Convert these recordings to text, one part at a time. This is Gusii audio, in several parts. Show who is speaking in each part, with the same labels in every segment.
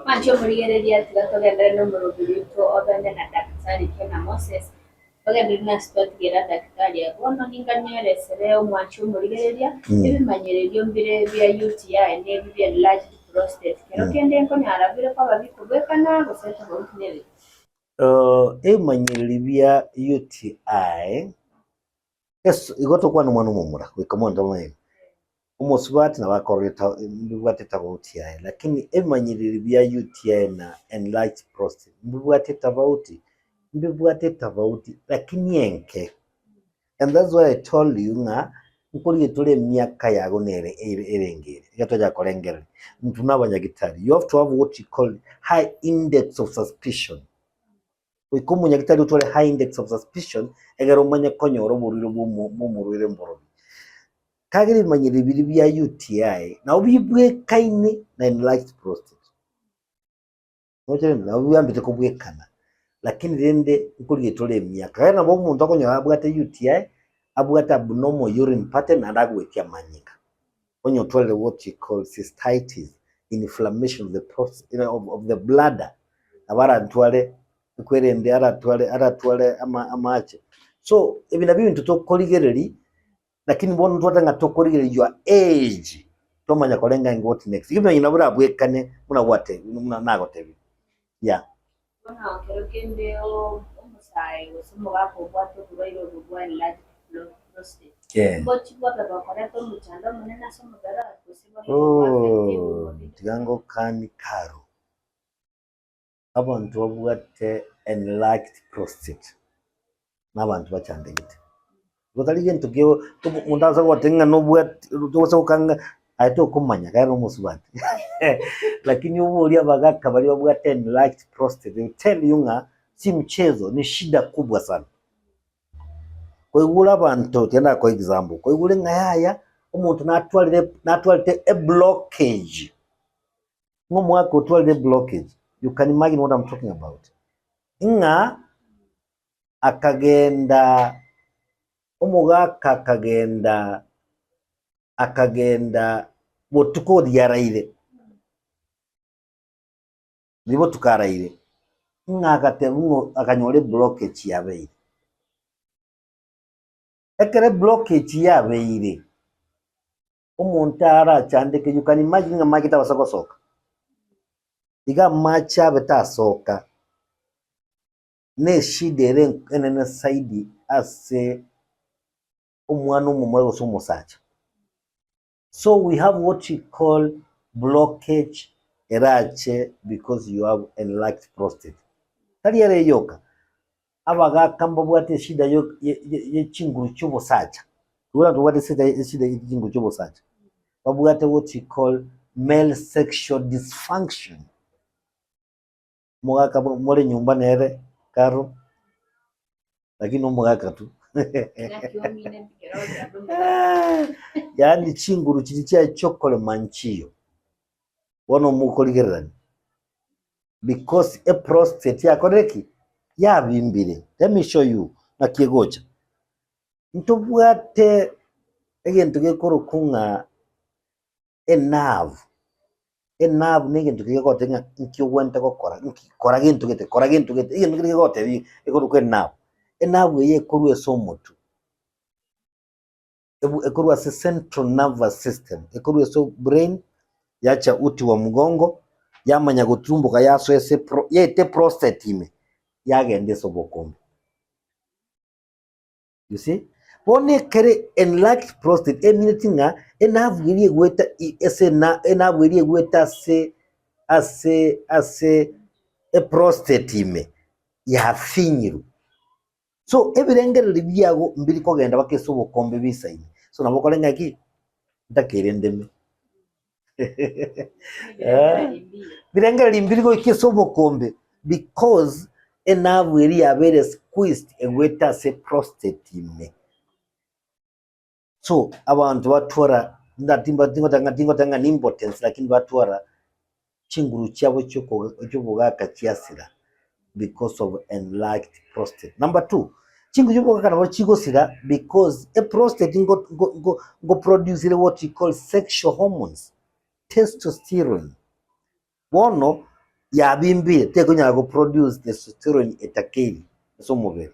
Speaker 1: Mwanche omorigereria tiga togenderere nomoroberi oito obende na Daktari Kena Moses, togenderere nase twatigera Daktari aye. Bono ninganyeresere omwanche omorigereria, ebimanyererio mbire bia UTI na ebi bia enlarged prostate. Kero kende nkonyara bire koba bikobwekana gose tofauti nebi.
Speaker 2: Ebimanyererio bia UTI, igo tokwana omwana omomura goika omonto omoyega, omosubati nabo akororeta mbibwate etofauti yaye, lakini ebimanyereri bia UTI na enlarged prostate mbibwate etofauti, mbibwate etofauti lakini enke. And that's why I told you ng'a nkorigia tore emiaka yago nere ere erenge ere, ekero twachaka korengereria. Intwe buna abanyagitari, you have to have what you call high index of suspicion. Goika omonyagitari otware high index of suspicion egere omanye konyora oborwaire bwa omo bwa omorwaire mborobi. Kagere ebimanyereri biria bia UTI nabo bibwekaine na enlarged prostate. Noche rende nabo biambete kobwekana, lakini rende nkorigia tore emiaka. Kagere nabo omonto okonyora abwate UTI, abwate abnormal urine pattern naende agoetia amanyinga. Onye otwarire what you call cystitis, inflammation of the pros of, of the bladder, nabo arantware ekwerende aratware aratware ama amache. So ebi nabio ebinto tokorigereria, lakini bono ntwate ng'a tokorigereria your age, twamanya korenga ng'a what next. Ebimanyi nabo birabwekane buna gwatebi buna nagotebirie, yeah.
Speaker 1: Bono kero kende omosae gose omogaka obwate oborwaire obo bwa enlarged prostate,
Speaker 2: Eh.
Speaker 1: mbochi bobe bokoreta omochando omonene ase omobere oye gose bobe bogoaffect ebiungo
Speaker 2: Oh,
Speaker 1: binde?
Speaker 2: tiga ngokani karo. Abanto babwate enlarged prostate nabanto bachandegete. Igo tari gento kio omonto ase goteba ng'a nobwate togose gokanga aye tokomanya kare nomosubati lakini oborie abagaka baria babwate enlarged prostate they will tell you ng'a si mchezo ni shida kubwa sana. Koigure abanto tiga ndakoe example, koigure ng'a yaya omonto natwarire natwarete eblockage, ng'a omwaka otwarire eblockage, you can imagine what I'm talking about, ng'a akagenda omogaka akagenda akagenda botuko oria araire, riria botuko araire, ng'a agateba ng'a akanyora eblockage yabeire. Ekero eblockage yabeire, omonto arachandeke, you can imagine ng'a amache tabasa gosoka, iga amache abe tasoka. Neshida ere enene zaidi ase omwana omomura gose omosacha. So we have what we call blockage erache because you have enlarged prostate. Tari ere yoka, abagaka mbabwate eshida yo- ye- ye- ye chinguru chiobosacha. Igo abanto babwate eshida eshida ye chinguru chiobosacha, babwate what we call male sexual dysfunction. Omogaka more nyomba nere karo, lakini omogaka tu. Yaani chinguru chiria chiaye chiokorema nchiyo, bono mokorigererania because eprostate yakorire ki? Yabimbire. Let me show you naki egocha. Ntobwate egento gekorokwa ng'a Enerve, Enerve negento keria kegotebia ng'a nki ogwenerete gokora, nki kora gento gete, kora gento gete, egento keria kegotebia ekorokwa enerve. Enerve eye ekorwa ase omotwe, ebu ekorwa ase central nervous system, ekorwa ase brain, yacha uti wa mgongo, yamanya goturumboka yasoa ase pro yaeta eprostate ime, yagenda ase obokombe. You see? Bono ekere enlarged prostate emineti ng'a enavu eria egweta i- ase ena enavu eria egweta ase ase ase eprostate ime yafinyirwe. So ebirengererio biago mbiri kogenda mpaka ase obokombe bisaine. So nabo okore ng'aki? Ntakeire ndeme. Birengererio mbiri goika ase obokombe because enabu eria yabeire squeezed egwete ase prostate ime. So abanto batwara tingoteba ng'a tingoteba ng'a ni impotence lakini batwara chinguru chiabo chi'obogaka chiasira because of enlarged prostate. Number two, chinguru chi'obogaka nabo chigosira because eprostate ngo ngo ngo ngoproduce ere what we call sexual hormones, testosterone. Bono, Yabimbire, tekonyara go produce testosterone etakeire ase omobere.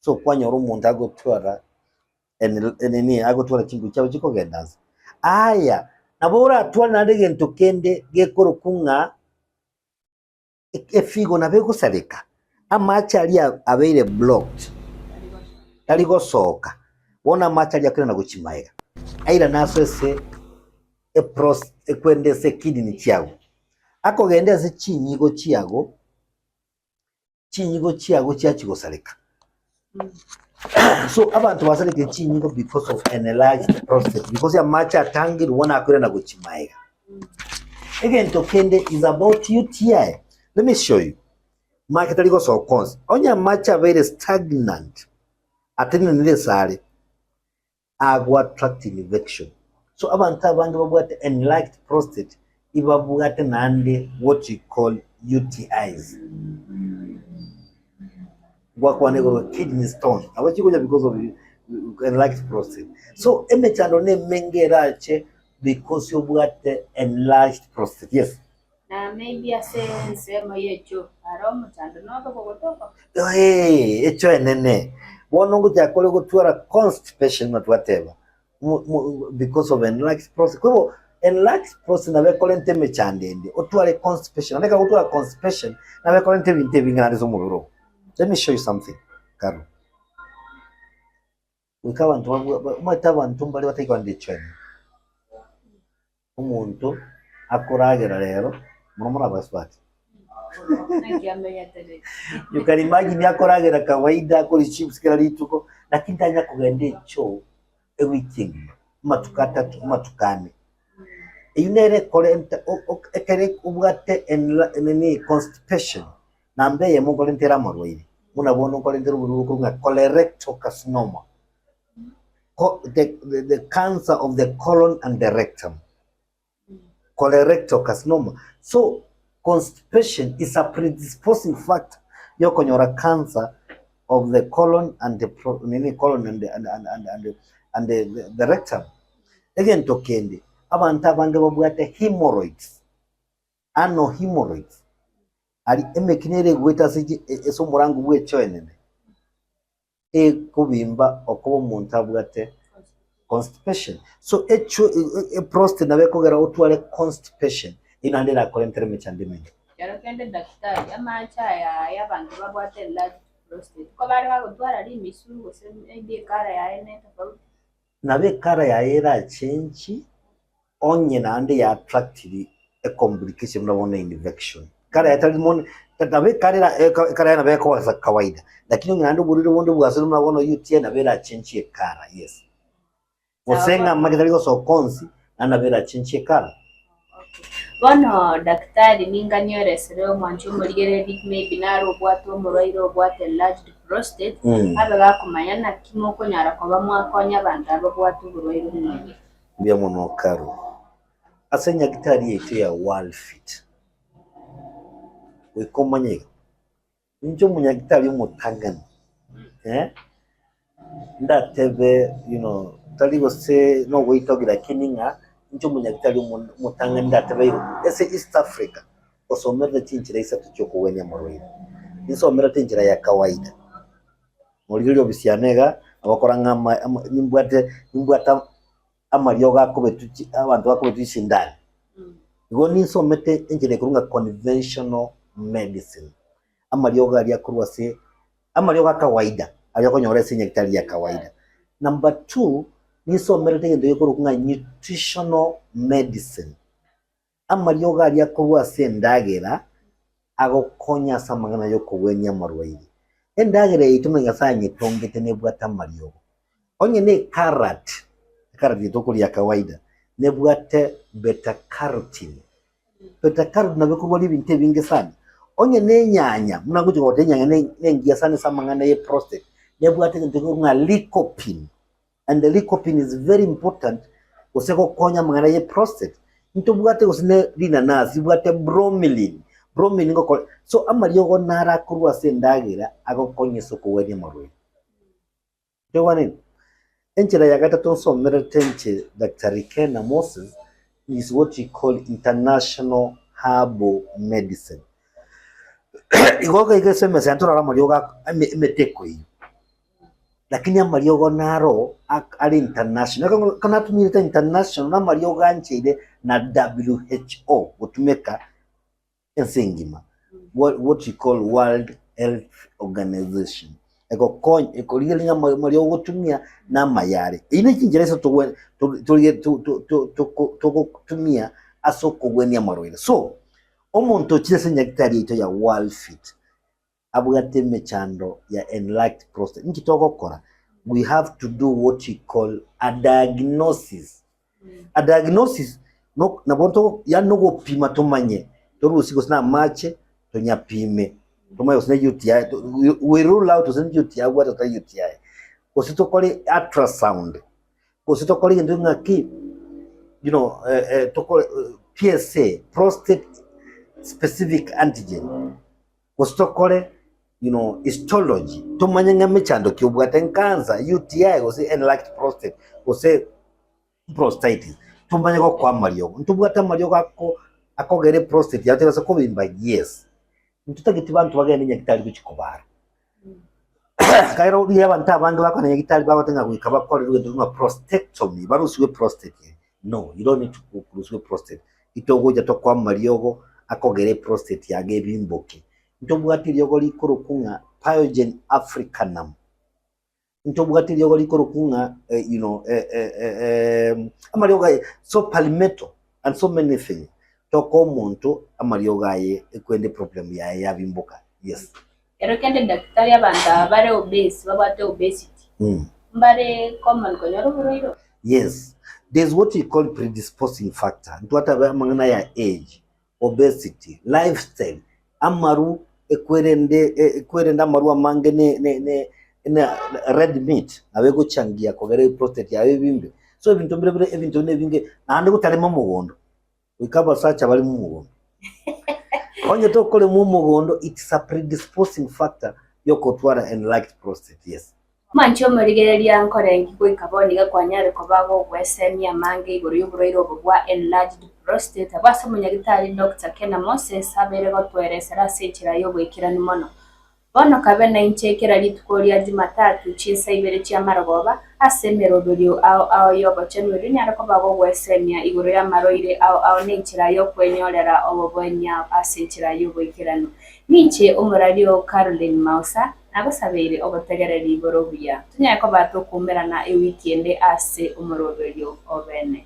Speaker 2: So kwanyora omonto agotwara nini agotwara chinguru chiabo chikogenda nse. Aya, nabo oratware naende egento kende gekorokwa ng'a efigo nabo egosareka, amache aria abeire blocked, tari gosoka, bono amache aria akoirana gochia magega, airane ase ase epros ekwenda ase ekidney chiago. Akogenda ase chinyigo chiago, chinyigo chiago chiachia gosareka. So abanto basarekire chinyigo because of enlarged prostate because amache atangirwe bono akoirana gochia magega. Egento kende is about UTI. Let me show you. Mache tari gosoka onsi. Onye amache abeire stagnant, atenenire asare, ago attract infection. So abanto abange babwate enlarged prostate ibabwate naende what we call UTIs. Gwakwana igoro kidney stone nabo chigocha because of enlarged prostate. So emechando na emenge erache because obwate enlarged prostate. Yes.
Speaker 1: Na maybe ase ensemo y'echoo aro omochando nobe gogotoka.
Speaker 2: Ee, echo enene. Bono ngochaka kore gotwara constipation buna twateba, mo- mo- because of enlarged prostate. Kwa hivyo enlarged prostate nabo ekorenta emechando ende, otware constipation. Naende ekero ogotwara constipation, nabo ekorenta ebinto ebinge naende ase omobere oo. Let me show you something, Carol. Goika abanto babwa ba omanyete abanto mbare batari kogenda echo enene. Omonto akoragera rero, mono mono abasubati.
Speaker 1: Naki amenyete ne.
Speaker 2: You can imagine akoragera kawaida, akoria chips kera rituko, lakini tanya kogenda echoo ewiki engima, amatuko atato, amatuko ane. Eyio nere ekorenta o- o- ekere obwate enla nini constipation, namba eyemo nkorenta ere amarwaire, buna bono nkorenta ere oborwaire bokorwa ng'a colorectal carcinoma. Co the, the, the cancer of the colon and the rectum. Colorectal carcinoma. So constipation is a predisposing factor yokonyora cancer of the colon and the pro, nini colon and the, and, and, and, and, and the, the, the rectum. Egento kende, abanto abange babwate hemorrhoids, ano hemorrhoids, ari emekina ere egoeta ase chi- ase omorango bw'echoo enene. Ekobimba okoba omonto abwate constipation. So echo eprostate nabo ekogera otware constipation eyio naende erakorentere emechando emenge.
Speaker 1: Ekero kende daktari, amache aya aya abanto babwate enlarged prostate, ko bare bagotwara rimisu gose maybe ekara yaye ne tofauti.
Speaker 2: Nabo ekara yaye erachenchi onye naende ya attractiri ecomplication buna bono infection. Ekara yaye tari mono, nabo ekara era ekara yaye nabo ekoba ase kawaida, lakini onye naende oborwaire bonde bwasire buna bono UTI nabo erachenchie ekara, yes. Gose ng'a amage tari gosoka onsi, naende nabo erachenchie ekara.
Speaker 1: Bono daktari ninganyoresere omwanchi omorigereria maybe nare obwate omorwaire obwate enlarged prostate, abe gakomanya naki mokonyara koba mwakonya abanto aba babwate oborwaire buna obo.
Speaker 2: Mbuya mono Carol. Ase enyagitari yaito ya Worldfit, goika omanye iga, ninche omonyagitari omotang'ani eh, ndatebe you know, tari gose nogoitogia lakini ng'a inche omonyagitari omo- omotang'ani ndatebe igo, ase East Africa, osomerete chinchera isato chiokogwenia amarwaire. Ninsomerete enchera ya kawaida. Morigererie obisi yane iga, nabo okora ng'a ama- ama nimbwate nimbwate amariogo akobetwa chi abanto bakobetwa chisindani. Igo ninsomete enchera ekorwa ng'a conventional medicine, amariogo aria akorwa ase amariogo a kawaida aria okonyora ase enyagitari ya kawaida. Number two, ninsomerete egento gekorokwa ng'a nutritional medicine, amariogo aria akorwa ase endagera agokonya ase amang'ana y'okogwenia amarwaire. Endagera yaito buna Nyasae anyetongete nebwate amariogo. Onye ne ecarrot, ecarrot eye tokoria ya kawaida, nebwate beta carotene. Beta carotene nabo ekorwaria ebinto ebinge sana. Onye ne enyanya, buna ngochia kogotebia enyanya ne nengiya sana ase amang'ana ye prostate, nebwate egento kekorokwa ng'a lycopene. And the lycopene is very important gose gokonya amang'ana ye prostate. Ntobwate gose ne rinanasi ribwate bromelain, bromelain ngokora so amariogo naro akorwa ase endagera agokonya ase okogwenia amarwaire. Toigwanire? Enchera ya gatato nsomerete inche Daktari Kena Moses is what we call international. herbal medicine. Igo iga ase emesa yane torore amariogo ako emete ekoiywa, lakini amariogo naro are international, ekero ekero natumirete international na amariogo ancheire na WHO gotumeka ense engima, what what we call World Health Organization, egokonya ekorigereria ng'a amariogo ogotumia na amaya are. Eyio ne chinchera ase togwe torigie togotumia ase okogwenia amarwaire. So, omonto ochire ase enyagitari yaito ya World Fit, abwate emechando ya enlarged prostate, inki togokora? We have to do what we call a diagnosis. A diagnosis no nabo togo yaani nogopima tomanye, torusie gose na amache tonyapime, tomanye gose ne UTI we rule out gose ne UTI abwate gose tari UTI. Gose tokore ultrasound, gose tokore egento ng'aki you know tokore PSA, prostate specific antigen. Gose tokore you know histology tomanye ng'a emechando ki obwate nkansa, UTI gose enlarged prostate gose prostatitis tomanye gokoa amariogo. Ntobwate amariogo ako akogera eprostate yao tebasa kobimba? Yes. Ntotageti banto bagende nyagitari gochia kobara. Ekero riria abanto abange bakogenda nyagitari bagoteba ng'a goika bakorerwe egento ng'a prostectomy, barusiwe prostate eye, no, you don't need to korusiwa eprostate, itogocha tokoa amariogo akogera eprostate yago ebimboke. Ntobwate eriogo rikorokwa ng'a pyogen africanum, ntobwate eriogo rikorokwa ng'a you know amariogo aye so palmetto and so many things, tokoa omonto amariogo aye ekwende eproblem yaye yabimboka, yes.
Speaker 1: Ero kende daktari abanto aba bare obese babwate obesity mbare common konyora oborwaire obo?
Speaker 2: Yes, there's what we call predisposing factor, ntwatabe amang'ana ya age, obesity, lifestyle, amaru ekwerende ekwerende amaru amange ne ne ne ne red meat nabo egochangia kogera eprostate yago ebimbe. So ebinto mbire bire ebinto buna ebinge naende gotarema omogondo. Goika abasacha bareme omogondo. Onye tokorema omogondo it's a predisposing factor yokotwara enlarged prostate, yes.
Speaker 1: Omanche omorigereria nkorengi goika bono iga kwanyare koba gogwesemia amange igoro y'oborwaire obo bwa enlarged prostate abwo ase omonyagitari Doctor Kena Moses abeire gotoeresera ase enchera y'oboikeranu mono. Bono kabe nainche kera rituko ria Jumatatu chinsa ibere chi'amarogoba, ase emeroberio ao ao y'obochenu erio nyare koba gogwesemia igoro y'amarwaire ao ao nenchera y'okwenyorera oboboenia ase enchera y'oboikeranu. Ninche omorario Caroline Mausa, nagosabeire obotegereri bore obuya, tonyare koba tokoumerana ewiki ende ase omoroberio o bene.